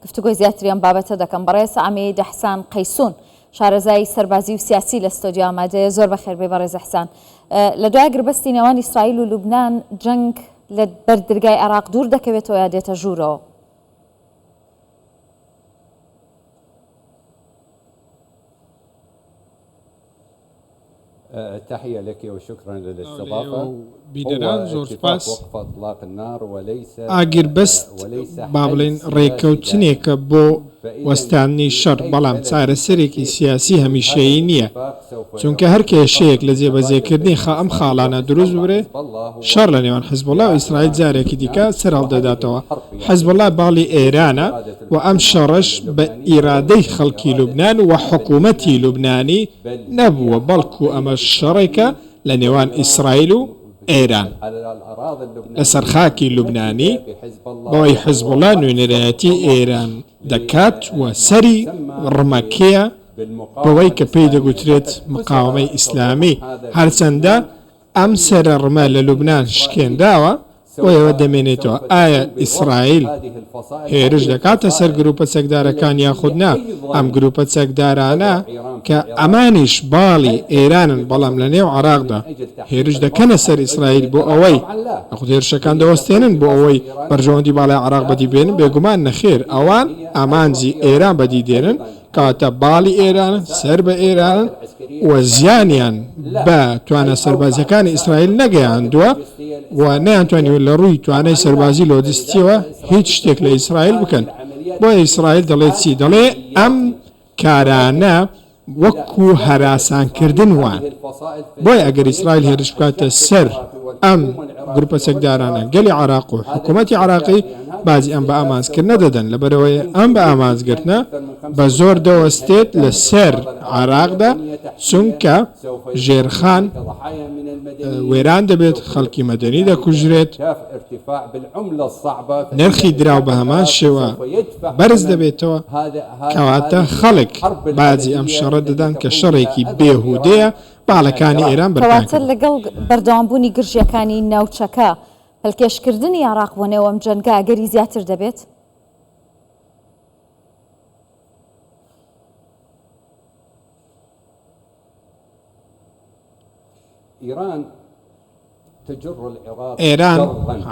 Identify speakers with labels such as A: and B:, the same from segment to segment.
A: گفتوگۆی زیاتری ئەم بابەتە دەکەم. بەڕێز عەمید ئیحسان قەیسون، شارەزای سەربازی و سیاسی لە ستۆدیۆ ئامادەیە. زۆر بەخێر بێی بەڕێز ئیحسان. لە دوای گربەستی نێوان ئیسرائیل و لوبنان، جەنگ لە بەر درگای عێراق دوور دەکەوێتەوە یا دێتە ژوورەوە؟
B: تحیە لک وشکرا للاستضافە
C: بینەران زۆر سوپاس. ئاگربەست با بڵێین ڕێککەوتنێکە بۆ وەستاندنی شەڕ، بەڵام چارەسەرێکی سیاسی هەمیشەیی نییە، چونکە هەر کێشەیەک لە جێبەجێکردنی ئەم خاڵانە دروست ببێت، شەڕ لە نێوان حزبوڵا و ئیسرائیل جارێکی دیکە سەرهەڵدەداتەوە. حزبوڵا باڵی ئێرانە و ئەم شەڕەش بە ئیرادەی خەڵکی لوبنان و حکوومەتی لوبنانی نەبووە، بەڵکو ئەمە شەڕێکە لە نێوان ئیسرائیل و ئێران لەسەر خاکی لوبنانی، بەوەی حزبوڵا نوێنەرایەتی ئێران دەکات و سەری ڕمەکەیە بەوەی کە پێی دەگوترێت مقاوەمەی ئیسلامی، هەرچەندە ئەم سەرە ڕمە لە لوبنان شکێنراوە، بۆیەوە دەمێنێتەوە ئایا ئیسرائیل هێرش دەکاتە سەر گروپە چەکدارەکان یاخود نا، ئەم گروپە چەکدارانە کە ئەمانیش باڵی ئێرانن بەڵام لە نێو عێراقدا هێرش دەکەنە سەر ئیسرائیل بۆ ئەوەی یاخود هێرشەکان دەوەستێنن بۆ ئەوەی بەرژەوەندی باڵای عێراق بەدی بێنن، بێگومان نەخێر ئەوان ئامانجی ئێران بەدی دێنن کەواتە باڵی ئێرانن، سەر بە ئێرانن و زیانیان بە توانا سەربازییەکانی ئیسرائیل نەگەیاندووە و نەیانتوانیوە لە ڕووی توانای سەربازی لۆجستییەوە هیچ شتێک لە ئیسرائیل بکەن. بۆیە ئیسرائیل دەڵێ چی؟ دەڵێ ئەم کارانە وەکو هەراسانکردن وان. بۆیە ئەگەر ئیسرائیل هێرش بکاتە سەر ئەم گروپە چەکدارانە، گەلی عێراق و حکوومەتی عێراقی باجی ئەم بەئامانجکردنە دەدەن، لەبەرئەوەی ئەم بەئامانجگرتنە بە زۆر دەوەستێت لەسەر عێراقدا، چونکە ژێرخان وێران دەبێت، خەڵکی مەدەنی دەکوژرێت، نرخی دراو بە هەمان شێوە بەرز دەبێتەوە، کەواتە خەڵک باجی ئەم شەڕە دەدەن کە شەڕێکی بێهودەیە، باڵەکانی ئێران بەرپا
A: کەواتە
C: کردووە.
A: لەگەڵ بەردەوامبوونی گرژییەکانی ناوچەکە، پەلکێشکردنی عێراق بۆ نێو ئەم جەنگە ئەگەری زیاتر دەبێت؟
C: ئێران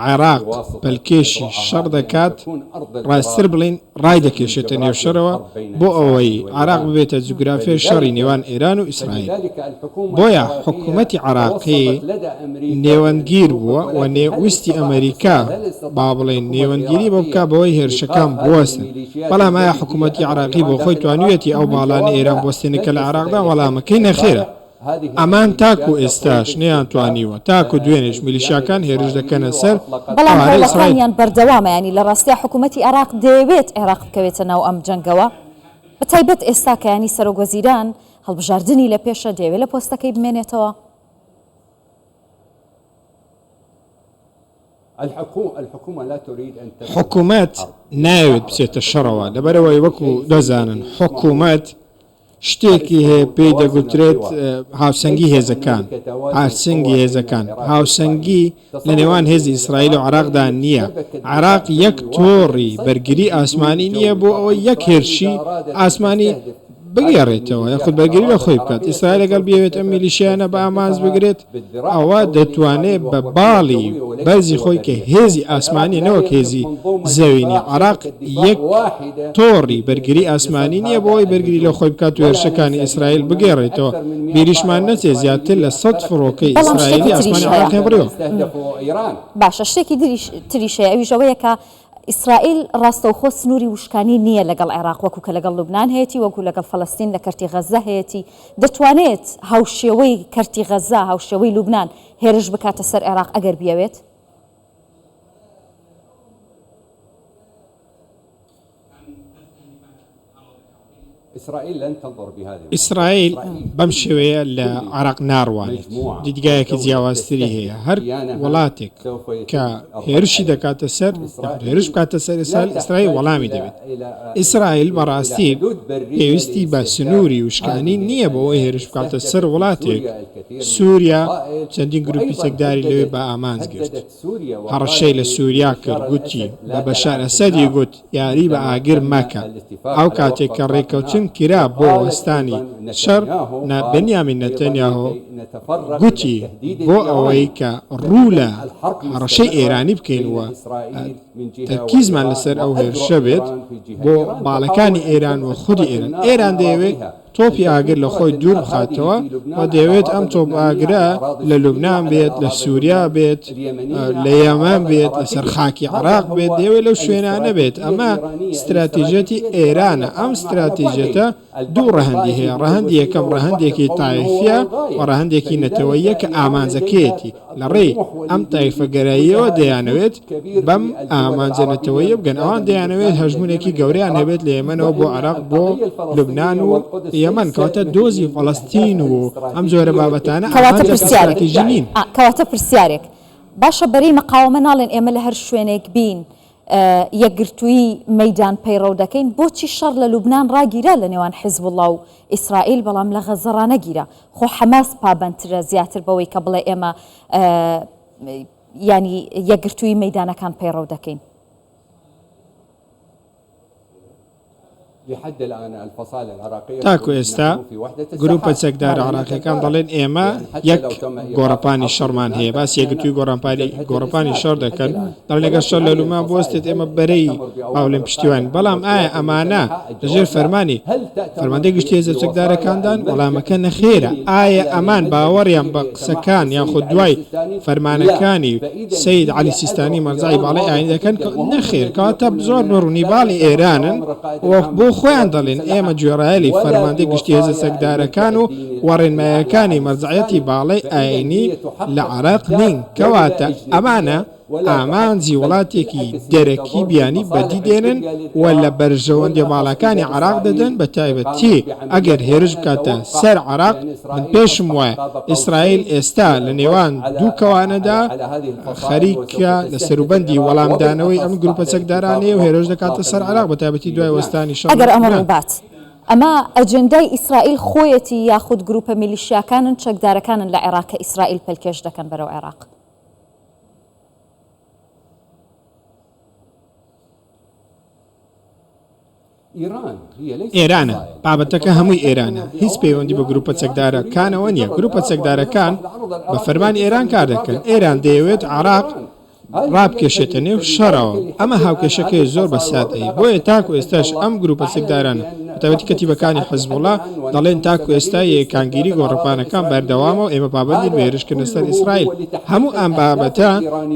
C: عێراق پەلکێشی شەڕ دەکات، ڕاستتر بڵێین ڕایدەکێشێتە نێو شەڕەوە بۆ ئەوەی عێراق ببێتە جوگرافیای شەڕی نێوان ئێران و ئیسرائیل. بۆیە حکومەتی عێراقی نێوەندگیر بووە و ویستی ئەمەریکا با بڵێین نێوەندگیری بۆ بکات بەوەی هێرشەکان بوەستن. بەڵام ئایا حکومەتی عێراقی بۆ خۆی توانیویەتی ئەو باڵانەی ئێران بوەستێنێت کە لە عێراقدان؟ وەڵامەکەی نەخێرە. ئەمان تاکو ئێستاش نەیانتوانیوە، تاکو دوێنێش میلیشیاکان هێرش دەکەنە سەر
A: بەڵام
C: قەوارەی ئیسرائیل.
A: هەوڵەکانیان بەردەوامە، یانی لە ڕاستیا حکوومەتی عێراق دەیەوێت عێراق بکەوێتە ناو ئەم جەنگەوە، بە تایبەت ئێستا کە یانی سەرۆک وەزیران هەڵبژاردنی لە پێشە دەیەوێت لە پۆستەکەی بمێنێتەوە.
C: حکوومەت نایەوێت بچێتە شەڕەوە، لەبەرئەوەی وەکو دەزانن حکوومەت شتێکی هەیە پێی دەگوترێت هاوسەنگی هێزەکان، هارسنگی هێزەکان، هاوسەنگی لە نێوان هێزی ئیسرائیل و عێراقدا نییە، عێراق یەک تۆڕی بەرگری ئاسمانی نییە بۆ ئەوەی یەک هێرشی ئاسمانی بگێڕێتەوە یاخود بەرگری لە خۆی بکات، ئیسرائیل ئەگەر بیەوێت ئەم میلیشیایانە بە ئامانج بگرێت ئەوا دەتوانێت بە باڵی بەرزی خۆی کە هێزی ئاسمانیە نەوەک هێزی زەوینی، عێراق یەک تۆڕی بەرگری ئاسمانی نییە بۆ ئەوەی بەرگری لە خۆی بکات و هێرشەکانی ئیسرائیل بگێڕێتەوە، بیریشمان نەچێت زیاتر لە سەد فڕۆکەی
A: بەڵام شتێکی
C: ئیسرائیلی
A: تریش
C: ئاسمانی
A: هەیە.
C: عێراقیان بڕیوە.
A: باشە شتێکی تریش هەیە ئەویش ئەوەیە کە ئیسرائیل ڕاستەوخۆ سنووری وشکانی نییە لەگەڵ عێراق وەکو کە لەگەڵ لوبنان هەیەتی وەکو لەگەڵ فەلەستین لە کەرتی غەززە هەیەتی دەتوانێت هاوشێوەی کەرتی غەززە هاوشێوەی لوبنان هێرش بکاتە سەر عێراق ئەگەر بیەوێت؟
C: ئیسرائیل بەم شێوەیە لە عێراق ناڕوانێت، دیدگایەکی جیاوازتری هەیە، هەر وڵاتێک کە هێرشی دەکاتە سەر، هێرش بکاتە سەر ئیسرائیل، ئیسرائیل وەڵامی دەبێت. ئیسرائیل بەڕاستی پێویستی بە سنووری وشکانی نییە بۆ ئەوەی هێرش بکاتە سەر وڵاتێک، سووریا چەندین گرووپی چەکداری لەوێ بە ئامانج گرت. هەڕەشەی لە سووریا کرد، گوتی، بە بەشار ئەسەدی گوت، یاری بە ئاگر مەکە. ئەو کاتێک کە ڕێککەوتن کرا بۆ وەستانی شەڕ، بنیامین نەتەنیاهۆ گوتی، بۆ ئەوەی کە ڕوو لە هەڕەشەی ئێرانی بکەین و تەرکیزمان لەسەر ئەو هێرشە بێت بۆ باڵەکانی ئێران و خودی ئێران، ئێران دەیەوێت تۆپی ئاگر لە خۆی دوور بخاتەوە و دەیەوێت ئەم تۆپ ئاگرە لە لوبنان بێت، لە سووریا بێت، لە یەمەن بێت، لەسەر خاکی عێراق بێت، دەیەوێت لەو شوێنانە بێت. ئەمە ستراتیژیەتی ئێرانە. ئەم ستراتیژیەتە دوو ڕەهەندی هەیە، ڕەهەندی یەکەم ڕەهەندێکی تایفییە و ڕەهەندێکی نەتەوەییە کە ئامانجەکەیەتی لە ڕێی ئەم تایفەگەراییەوە دەیانەوێت بەم ئامانجە نەتەوەییە بگەن، ئەوان دەیانەوێت هەژموونێکی گەورەیان هەبێت لە یەمەنەوە بۆ عێراق بۆ لوبنان و یەمەن، کەواتە دۆزی فەڵەستین و ئەم جۆرە بابەتانە
A: کەواتە
C: ئامانجێکی
A: پرسیارێک
C: ستراتیژی نین.
A: کەواتە پرسیارێک، باشە بەرەی مقاوەمە ناڵێن ئێمە لە هەر شوێنێک بین یەکگرتوویی مەیدان پەیڕەو دەکەین، بۆچی شەڕ لە لوبنان ڕاگیرا لە نێوان حیزبوڵڵا و ئیسرائیل بەڵام لە غەززە ڕانەگیرا؟ خۆ حەماس پابەندترە زیاتر بەوەی کە بڵێ ئێمە یانی یەکگرتوویی مەیدانەکان پەیڕەو دەکەین.
C: تاکو ئێستا گروپە چەکدارە عێراقیەکان دەڵێن ئێمە یەک گۆڕەپانی شەڕمان هەیە، باسی یەکگرتووی گۆڕەپانی شەڕ دەکەن، دەڵێن ئەگەر شەڕ لە لوبنان بوەستێت ئێمە بەرەی باڵێن پشتیوانین، بەڵام ئایا ئەمانە لەژێر فەرمانی فەرماندەی گشتی هێزە چەکدارەکاندان؟ وەڵامەکە نەخێرە. ئایا ئەمان باوەڕیان بە قسەکان یاخود دوای فەرمانەکانی سەید عەلی سیستانی مەرجەعی باڵای ئاینی دەکەن؟ نەخێر. کەواتە زۆر بە ڕوونی باڵی ئێرانن و بۆ خۆیان دەڵێن ئێمە گوێڕایەلی فەرماندەی گشتی هێزە چەکدارەکان و و ڕێنمایەکانی مەرجەعیەتی باڵای ئاینی لە عێراق نین. کەواتە ئەمانە ئامانجی وڵاتێکی دەرەکی بیانی بەدی دێنن و لە بەرژەوەندیە باڵاکانی عێراق دەدەن بە تایبەتی ئەگەر هێرش بکاتە سەر عێراق، من پێشم وایە ئیسرائیل ئێستا لە نێوان دوو کەوانەدا خەریکە لە سەروبەندی وەڵامدانەوەی ئەم گروپە چەکدارانەیە و هێرش دەکاتە سەر عێراق بە تایبەتی دوای وەستانی شەڕ لە
A: ئەگەر ئەمە
C: لوبنان.
A: ڕووبات ئەمە ئەجێندای ئیسرائیل خۆیەتی یاخود گروپە میلیشیاکانن چەکدارەکانن لە عێراق کە ئیسرائیل پەلکێش دەکەن بەرەو عێراق؟
C: ئێرانە، بابەتەکە هەمووی ئێرانە، هیچ پەیوەندی بە گروپە چەکدارەکانەوە نییە، گروپە چەکدارەکان بە فەرمانی ئێران کار دەکەن، ئێران دەیەوێت عێراق ڕابکێشێتە نێو شەڕەوە، ئەمە هاوکێشەکەیە زۆر بە سادەیی، بۆیە تاکو ئێستاش ئەم گروپە چەکدارانە بەتایبەتی کەتیبەکانی حزبوڵا دەڵێن تاکو ئێستا یەکانگیری گۆڕەپانەکان بەردەوامە و ئێمە پابەندین بە هێرشکردنە سەر ئیسرائیل. هەموو ئەم بابەتە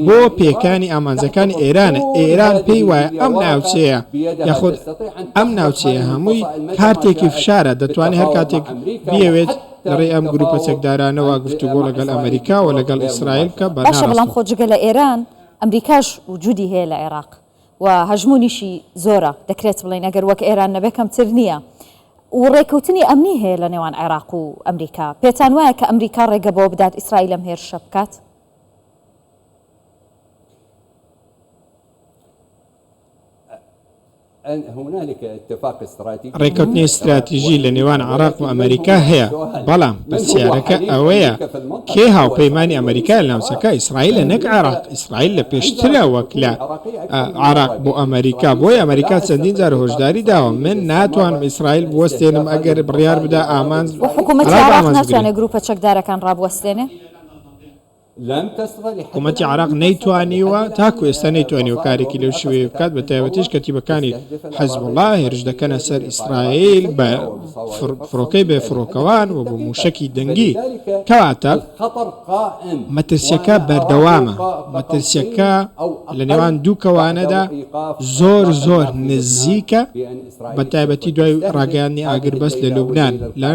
C: بۆ پێکانی ئامانجەکانی ئێرانە، ئێران پێی وایە ئەم ناوچەیە یاخود ئەم ناوچەیە هەمووی کارتێکی فشارە، دەتوانێت هەر کاتێک بیەوێت لەڕێی ئەم گروپە چەکدارانەوە گفتوگۆ لەگەڵ ئەمەریکا و لەگەڵ ئیسرائیل بکات بە
A: باشە بەڵام
C: ناڕاستەوخۆ.
A: خۆ جگە لە ئێران ئەمریکاش وجودی هەیە لە عێراق و هەژموونیشی زۆرە، دەکرێت بڵێین ئەگەر وەک ئێران نەبێت کەمتر نییە و ڕێکەوتنی ئەمنی هەیە لە نێوان عێراق و ئەمریکا، پێتان وایە کە ئەمریکا ڕێگە بەوە بدات ئیسرائیل ئەم هێرشە بکات؟
C: ڕێککەوتنی ستراتیژی لە نێوان عێراق و ئەمەریکا هەیە، بەڵام پرسیارەکە ئەوەیە کێ هاوپەیمانی ئەمەریکایە لە ناوچەکە، ئیسرائیلە نەک عێراق، ئیسرائیل لە پێشترە وەک لە عێراق بۆ ئەمەریکا، بۆیە ئەمەریکا چەندین جار هۆشداری داوە من ناتوانم ئیسرائیل بوەستێنم ئەگەر بڕیار بدا ئامانج
A: و حکوومەتی
C: عێراق
A: عێراق
C: ئامانج بگرێت.
A: ناتوانێت گرووپە چەکدارەکان ڕابوەستێنێ؟
C: حکومەتی عێراق نەیتوانیوە تاکو ئێستا نەیتوانیوە کارێکی لەو شێوەیە بکات، بە تایبەتیش کەتیبەکانی حزبوڵا هێرش دەکەنە سەر ئیسرائیل بە فڕۆکەی بێ فڕۆکەوان و بە مووشەکی دەنگی. کەواتە مەترسییەکە بەردەوامە، مەترسییەکە لە نێوان دوو کەوانەدا زۆر زۆر نزیکە، بە تایبەتی دوای ڕاگەیاندنی ئاگربەست لە لوبنان،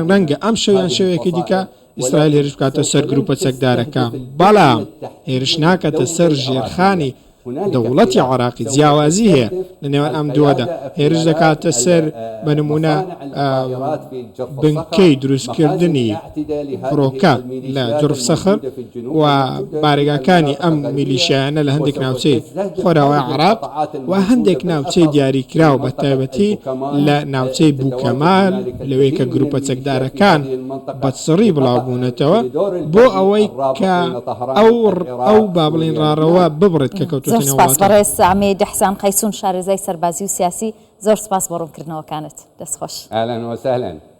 C: ڕەنگە ئەمشەو یان شەوێکی دیکە ئیسرائیل هێرش بکاتە سەر گروپە چەکدارەکان، بەڵام هێرش ناکاتە سەر ژێرخانی. دەوڵەتی عێراقی جیاوازی هەیە لە نێوان ئەم دووەدا، هێرش دەکاتە سەر بە نموونە بنکەی دروستکردنی فڕۆکە لە جورف سەخر و بارەگاکانی ئەم میلیشیایانە لە هەندێک ناوچەی خۆراوای عێراق و هەندێک ناوچەی دیاریکراو بە تایبەتی لە ناوچەی بوکەمال لەوێ کە گروپە چەکدارەکان بە چڕی بڵاوبوونەتەوە بۆ ئەوەی کە ئەو ئەو با بڵێین ڕاڕەوە ببڕێت کە کەوتۆتە
A: زۆر
C: نێو
A: سپاس
C: وڵاتەوە.
A: بەڕێز عەمید حسام قەیسون شارەزای سەربازی و سیاسی زۆر سپاس بۆ ڕوونکردنەوەکانت دەست خۆش.
B: اهلا وسهلا.